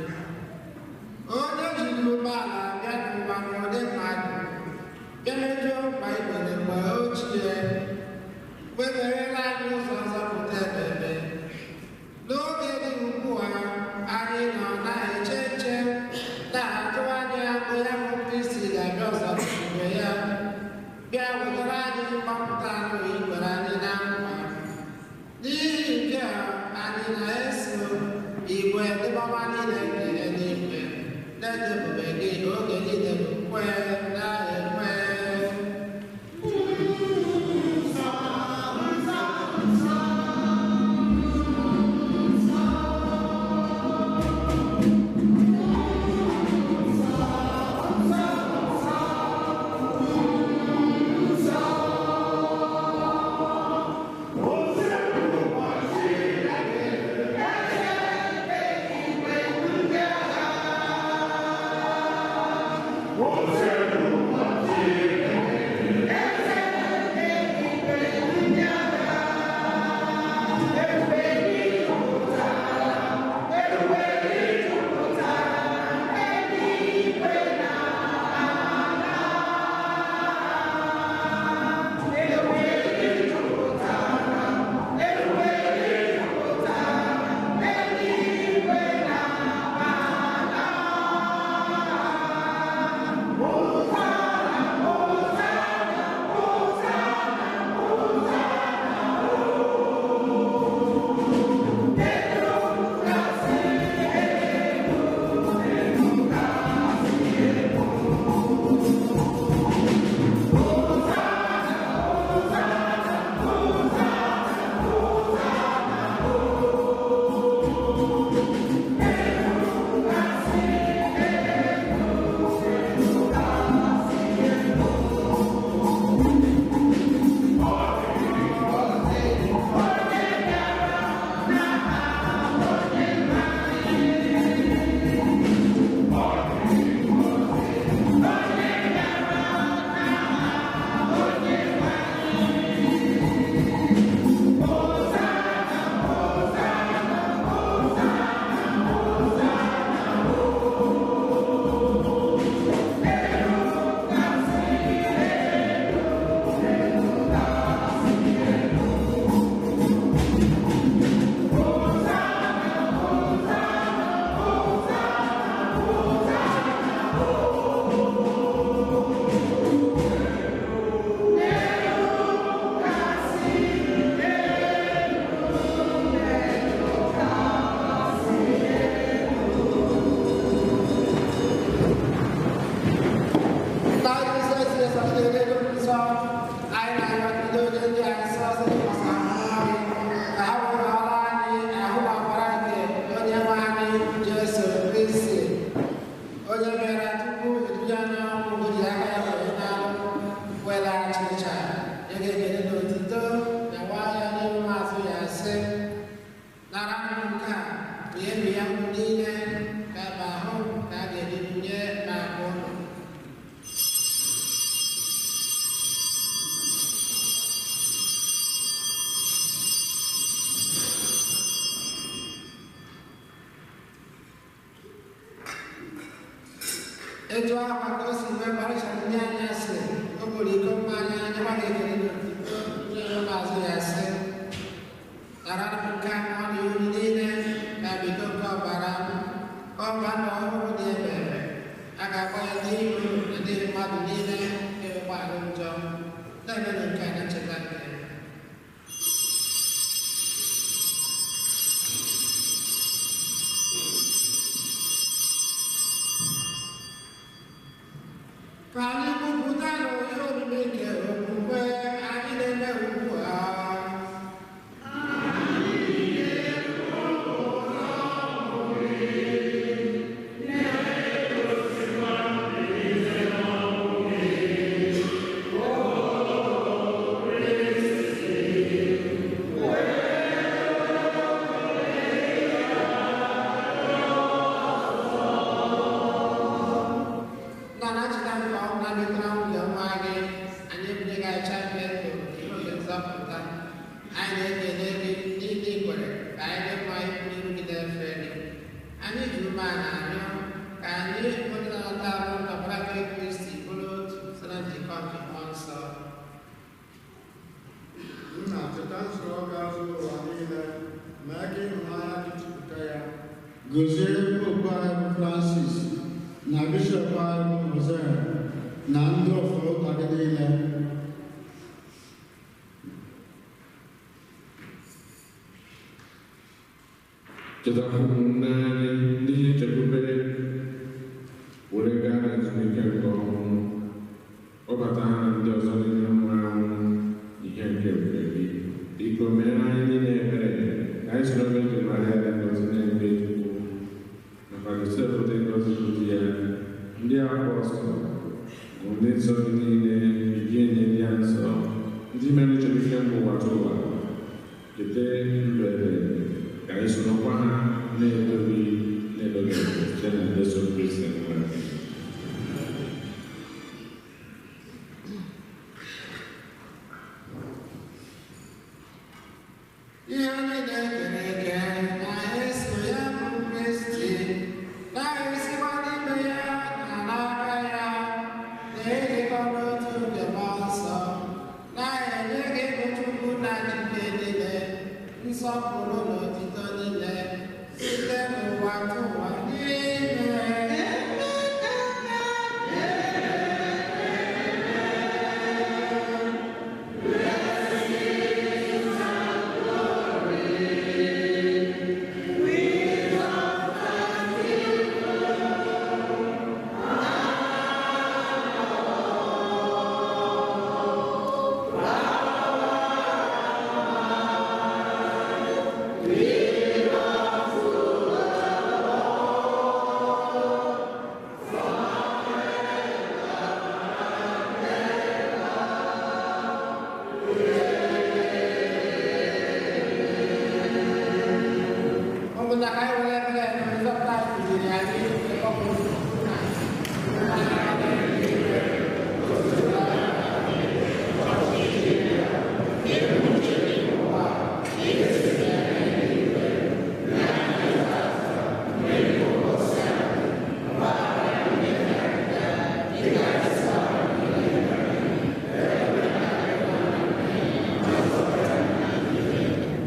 S2: onye jiri ụgbọala bịa n'ụwa n'ụdị mmadụ, bịa mejuo mkpa igbere mgbe ochie, wemerela anyị ụzọ nzọpụta ebebe. N'oge dị ugbu a, anyị nọ na-eche nche, na-atụ anya mgbe ya bụ Kristi ga-abịa ọzọ n'igwe ya, bịa wetara anyị mgbapụta ahụ i kwere anyị na nkwa. N'ihi nke a, anyị na-eso igwe ndị gbama niile nke eluigwe na-eto ebube gị oge niile kwe na-ekwe. Etu ahụ ka o si mee gbarịchara ndị anya sị o buru iko mmanya nyekwa gị ekele n'otito ndị maazị ya sị nara m nke a. Na-emenụ nke a na ncheta nke ya. Ka anyị kwupụta ihe omume nke okwukwe anyị na-eme ugbu a. Na na-achịta nke ọ na-abịatara nwunye nwa gị, anyị ebunye gị acha nke ndụ nke ihe nzọpụta. Anyị na-ekele gị n'ihi i kwere ka anyị dị mma ikwu n'ihu gị na-efe gị. Anyị ji umeala arịọ ka anyị bụ ndị na-anata arụ na ọbara nke Kristi bụrụ otu site na njikọ nke Mmụọ Nsọ.
S5: Nna, cheta nzukọ ga-azụ ụwa niile, mee ka ịhụnanya gị jupụta ya. Gozie Popu anyị bụ Francis na Bishọp anyị bụ Hosea na ndị ọfọ ụka gị niile.
S6: Chetakwa ụmụnne anyị ndị ihe chekwubere were gaa na ezumike nke ọnwụ, kpọbata ha na ndị ọzọ niile nwụrụ anwụ ihe nke ebube gị. Biko meere anyị niile ebere ka anyị soro Virgin Maria dị ngọzi na-eme Chukwu nakwa Josef dị ngọzi bụ di ya, ndị apọstọl bụ ndị nsọ gị niile iji enye ndị a nsọ, ndị mere chere kemgbe ụwa tụwa. Chete ndụ ebere ka anyị sorokwa ha na-edoghị na-edoghị site na Jesu Kristi nwa gị.
S2: Ihe niile kere eke na-eso ya bụ Kristi, na-esikwa n'ime ya na n'aka ya, na-erikọ n'otu nke Mmụọ Nsọ, na-enye gị bụ Chukwu na Chike niile, nsọpụrụ na otito niile, site n'ụwa tụwa niile. Ụmụnna, ka anyị were ebere na nzọpụta anyị kụziri anyị ịkpọpụ na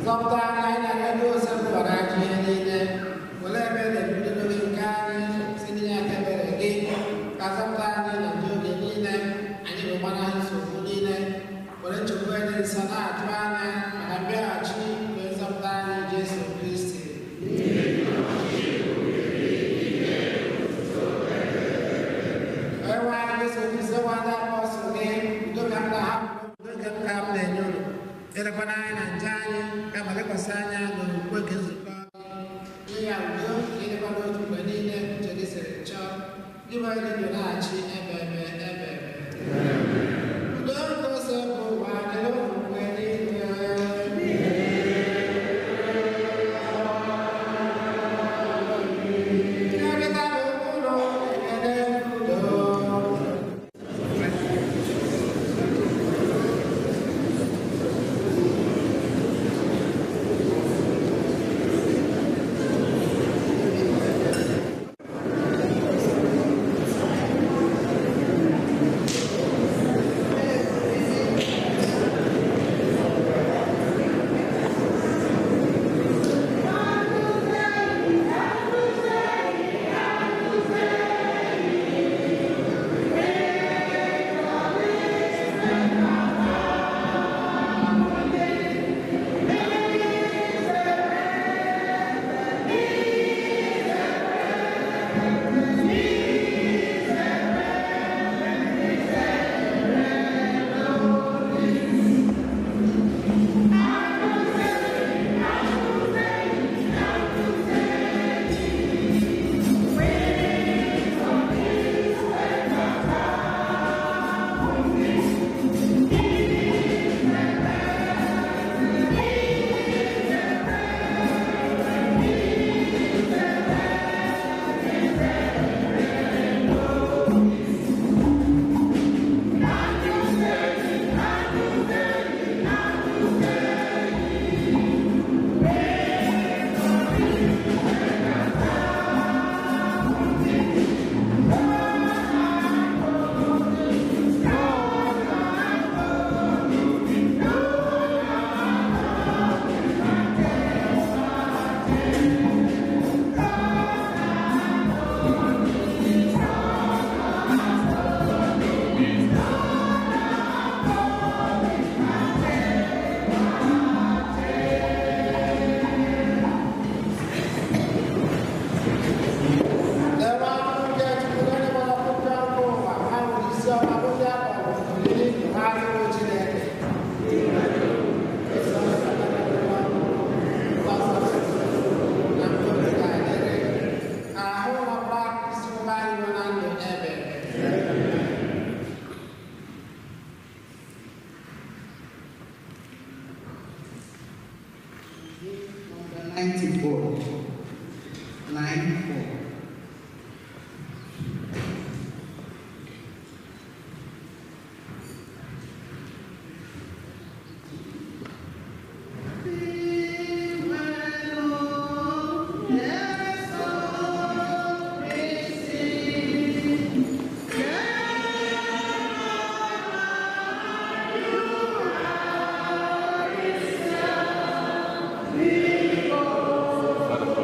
S2: Zọpụta anyị, anyị na-arịọ gị ose ụwa ajọ ihe niile. Were ebere bido n'oge nke anyị si n'inye aka ebere gị, ka zọpụta anyị na ndị oge niile anyị bụ gbanahụ nsogbu niile. Were nchekwa dị nsọ na-atụ anya maka mbịaghachi nke nzọpụta anyị Jesu Kristi. Onyenwe anyị Jesu Kristi, gwa ndị apọstụl gị, udo ka m na-ahapụ, udo nke m ka m na-enye unu. Elekwana anya na nje anyị, kama lekwasị anya n'okwukwe nke nzukọ gị. Nye ya udo ka ịdịkwa n'otu mgbe niile uche gị siri chọọ. Gị bụ onye dị ndụ na-achị ebe ebe ebe ebe. Udo nke ose bụ ụwa dịrị unu mgbe niile. Kerịta n'okpuru ekele udo.
S3: 94. 94.
S7: Father,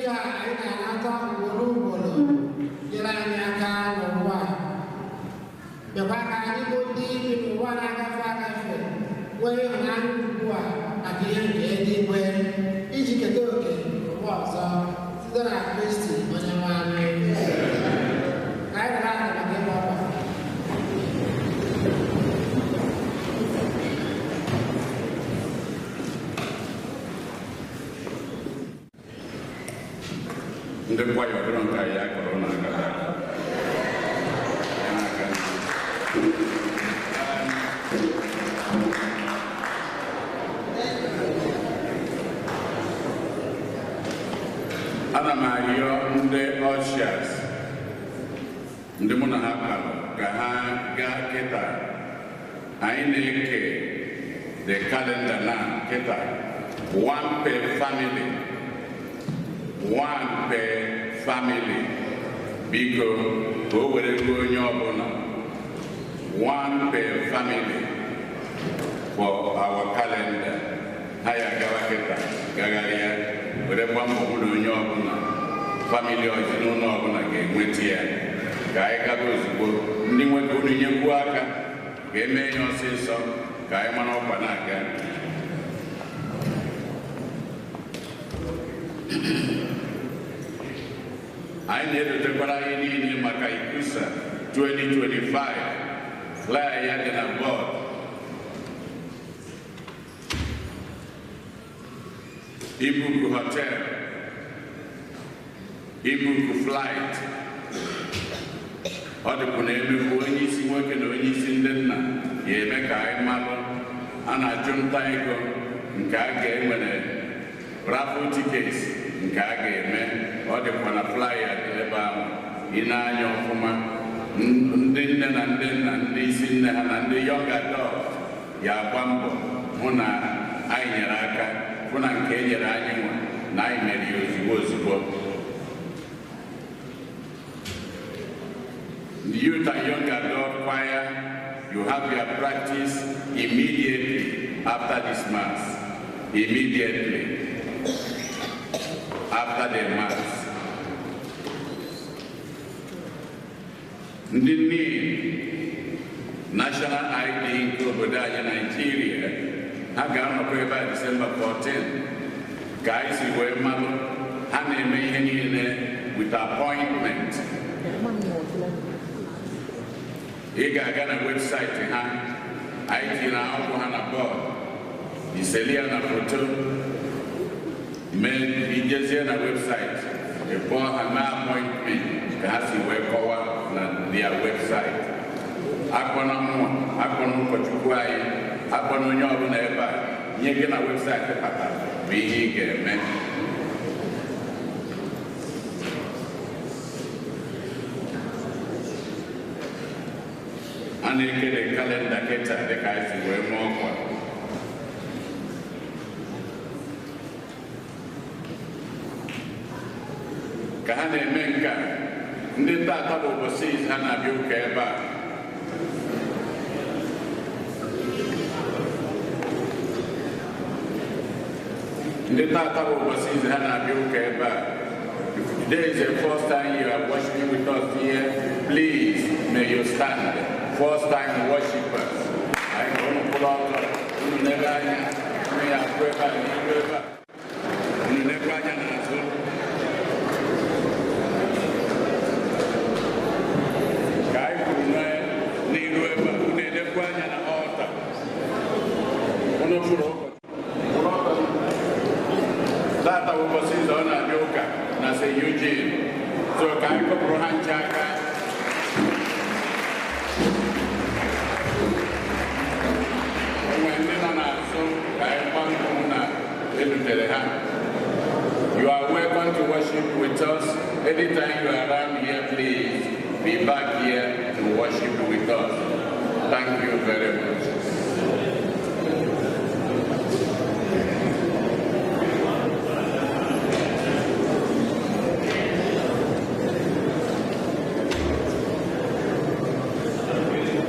S2: nke a anyị na-anata ugboro ugboro nyere anyị aka n'ụwa a. Mekwa ka anyị bụ ndị bi n'ụwa na-agafe agafe nwee ịhụnanya ugbu a maka ihe nke eluigwe iji keta oke n'ụwa ọzọ site na Kristi onye nwe anyị. Ka anyị nọrọ ala maka ịgba ọkwa.
S1: Ndị kwaya ọdụrụ nke anyị akọrọ na akata ya n'aka. Ana m arịọ ndị ushers, ndị mụ na ha kpara, ka ha gaa kịta. Anyị na-eke the calendar na kịta, one per family, one per family. Biko, ka o were ruo onye ọbụla, one per family for our calendar. Ha ya gawa kịta, gagharịa were gba mbọ hụ na onye ọbụla, family, ezinụlọ ọbụla ga-enweta ya. Ka anyị gaba ozugbo. Ndị nwoke, unu nyekwuo aka ka emee ya ọsịsọ, ka anyị mara ọkwa na-aga. Anyị na-edotekwara anyị niile maka ICCUSA 2025. Flyer ya dị na bọọdụ. Ibuku hotel, ibuku flight, ọ dịkwa na emekwu onye isi nwoke na onye isi ndị nna ya eme ka anyị malụ. A na-achụ nta ego nke a ga-enwere, raffle tickets nke a ga-eme, ọ dịkwa na flyer dị ebe ahụ. Ị na-anya ọfụma, ndị nne na ndị nna, ndị isi nne ha na ndị young adult ya agba mbọ hụ na anyị nyere aka hụ na nke e nyere anyị nwa na anyị mere ya ozugbo ozugbo. The youth and young adult choir, you have your practice immediately after this mass. Immediately after the mass. Ndị NIN, National ID nke obodo anyị Nigeria, ha ga-anọkọ ebe a December 14. Ka anyị si wee malụ, ha na-eme ihe niile with appointment. Ị ga-aga na website ha, anyị tinyere akwụkwọ ha na bọọdụ, iseli ya na foto, mee ijezie na website, ịkpọọ ha mee appointment ka ha si wee kọwaa na their website. Akpọna mmụọ, akpọna ụkọchukwu anyị, akpọna onye ọbụla ebe a. Ihe gị na website kpatara bụ ihe ị ga-eme. A na-ekele calendar kịta dịka anyị si wee mee ọkwa. Ka ha na-eme nke a, ndị tata bụ ụbọchị izu ha na-abịa ụka ebe a, ndị tata bụ ụbọchị izu ha na-abịa ụka ebe a, if today is the first time you are worshiping with us here, please may you stand. First time worshipers, anyị ka unu kwụrụ ọtọ, unu n'ebe anya, unu ya akwụ ebe a n'ihu ebe a, unu n'ebe anya n'azụ. Ka anyị kwuru n'iru ebe a, unu elekwa anya na altar. Unu fụrụ ụkọchukwu kwụrụ ọtọ. Tata bụ ụbọchị izu ọ na-abịa ụka na St. Eugene, so ka anyị kụpụrụ ha nche aka. Enwe ndị nọ n'azụ, ka anyị gba mbọ hụ na edutere ha. You are welcome to worship with us. Anytime you are around here, please be back here to worship with us. Thank you very much.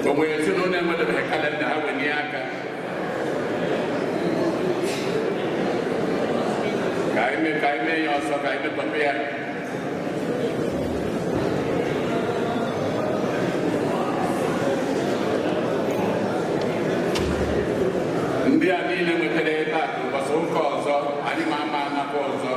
S1: O nwere ezinụlọ enwedebeghị calendar ha, wenye aka ka anyị mee.
S7: Ka anyị mee ya ọsọ, ka anyị metọpụ ya. Ndị a niile nwetara ebe a ụbọchị ụka ọzọ anyị ma ama anakwa ọzọ.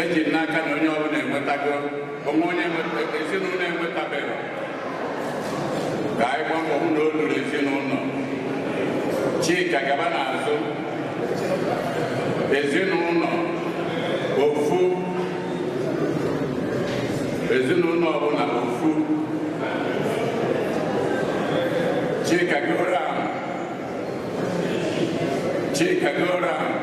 S7: Eji m n'aka na onye ọbụla enwetago onwe onye ezinụlọ enwetabeghị ka anyị gbaa mbọ hụ na o luru ezinụlọ. Chika gaba n'azụ ezinụlọ ofu ezinụlọ ọbụla ofu. Chika go round. Chika go round.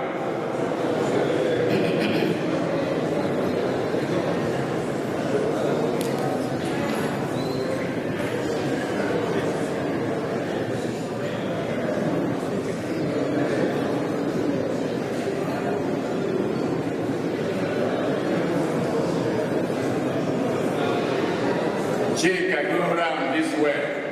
S7: Chika, go round this way.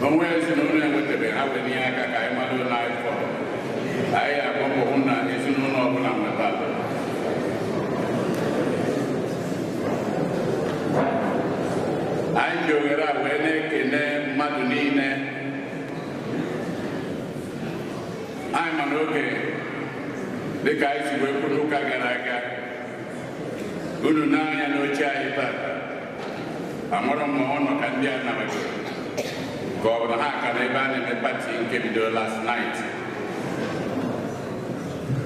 S7: Onwe ezinụlọ enwetabeghị ha wee aka ka anyị mmadụ na-afọ anyị agba mbọ hụ na ezinụlọ ọbụla nwetara. Anyị ji ohere a wee na-ekene mmadụ niile. Anyị ma n'oge dịka anyị si wee kwu n'ụka gara aga, unu n'anya n'oche anyị tata amụrụ m ma ọ nọ ka ndị a nabatara ka ọ bụ na ha ka n'ebe a na-eme pati nke bidoro last night.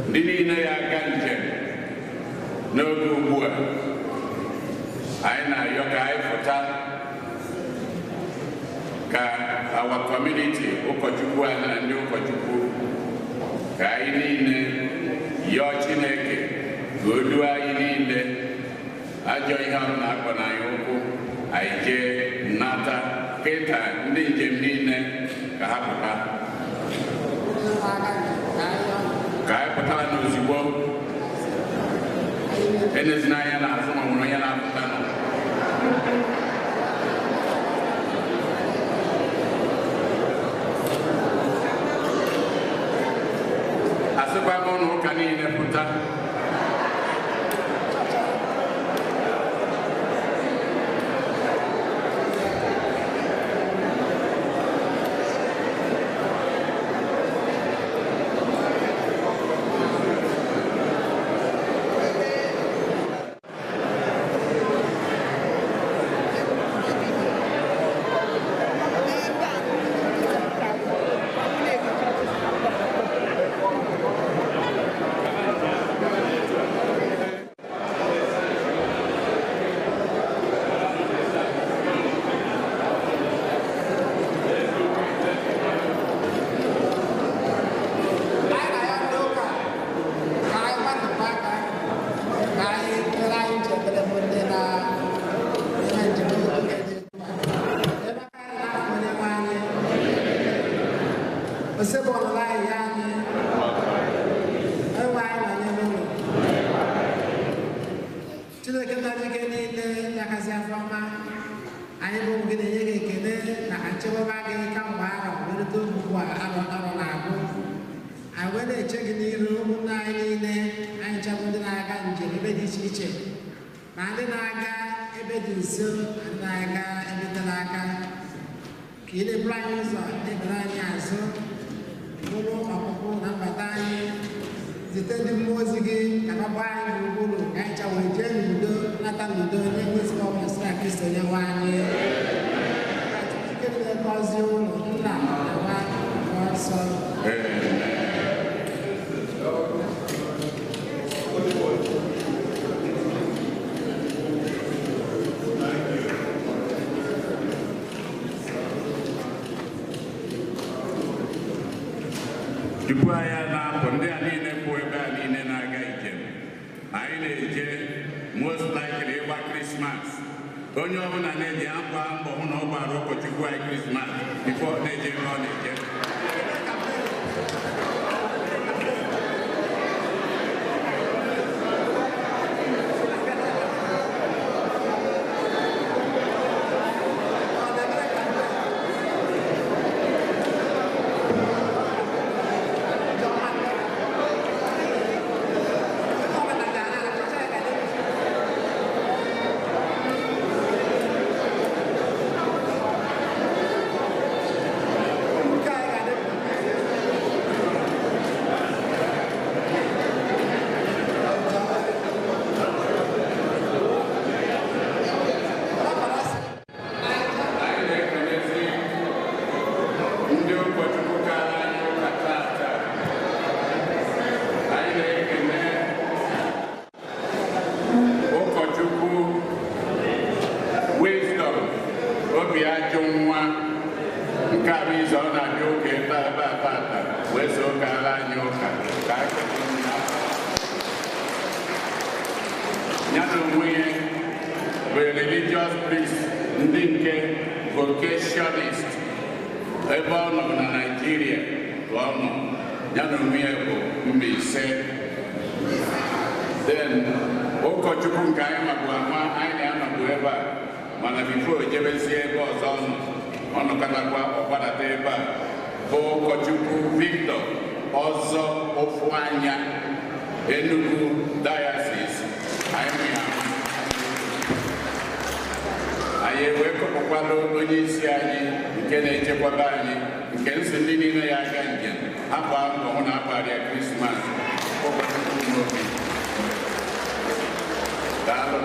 S7: Ndị niile ya aga njem n'oge ugbu a, anyị na-ayọ ka anyị pụta ka our community ụkọchukwu anyị na ndị ụkọchukwu ka anyị niile yọọ Chineke ka o duo anyị niile ajọ ihe ọrụ na-akpọ na anyị ụkwụ anyị jee nata kịta ndị njem niile ka ha pụta ka anyị pụtara n'ozugbo. Enezina anya n'azụ ma nwere onye na-apụta nọ. Asịkwa m ụlọ ụka niile pụta.
S2: rute ugbu a arọ arọ na-agwụ. Anyị wee na-eche gị n'iru ụmụnne anyị niile, anyị chabụ ndị na-aga njem ebe dị iche iche, ma ndị na-aga ebe dị nso, ma ndị na-aga ebe tere aka, ka ị na-eburu anyị ụzọ, na-ebere anyị azụ, bụrụ ọpụpụ na mbata anyị. Zite ndị mmụọ ozi gị ka ha gbaa anyị gburugburu, ka anyị chawa jee n'udo, nata n'udo, na-enwezighị ọbụla site na Kristo onye nwe anyị. Ka Chukwu ike niile gọzie ụlọ nna na nwa na mmụọ nsọ.
S7: Tupu anyị na-apụ, ndị a niile kwụ ebe a niile na-aga njem, anyị na-eje most likely ịgba Krismas. Onye ọbụla na-eji akwa mbọ hụ na ọ gbara ụkọchukwu anyị Krismas before ọ na-eje ebe ọ na-eje. Anyị na-ekelezi ndị ụkọchukwu kara anyị ụka tata. Anyị na-ekele ụkọchukwu Wisdom Obi Ajụ nwa nke a bụ izu ọ na-abịa ụka ebe a ebe a tata wee so kara anyị ụka ka anyị kelee ya. Ya na onwe ya bụ religious priest ndị nke vocationist ebe ọ nọ na Naịjirịa ka ọ nọ, ya na onwe ya bụ Mbaise. Then ụkọchukwu nke anyị mabụ ama, anyị na-anọbụ ebe a, mana bifo o jebezie ebe ọzọ ọ nọ, ọ nọkọtakwa ọgbadata ebe a, bụ ụkọchukwu Victor Ọzọ Ụfụanya, Enugu Diocese. Anyị nwe ya ama. Anyị ewee kọpụkwala onye isi anyị nke na-echekwaba anyị, nke nsị ndị niile ya aga njem akwa mbọ hụ na agbara ya Krismas, ụkọchukwu n'obi. Daalụ.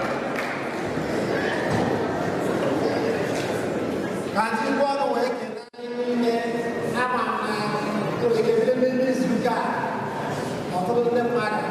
S2: Ka ndị ngwa ọrụ wee kelee anyị niile. Ama m na nwere ike bido n'ime izu ụka a, ọtụtụ ndị mmadụ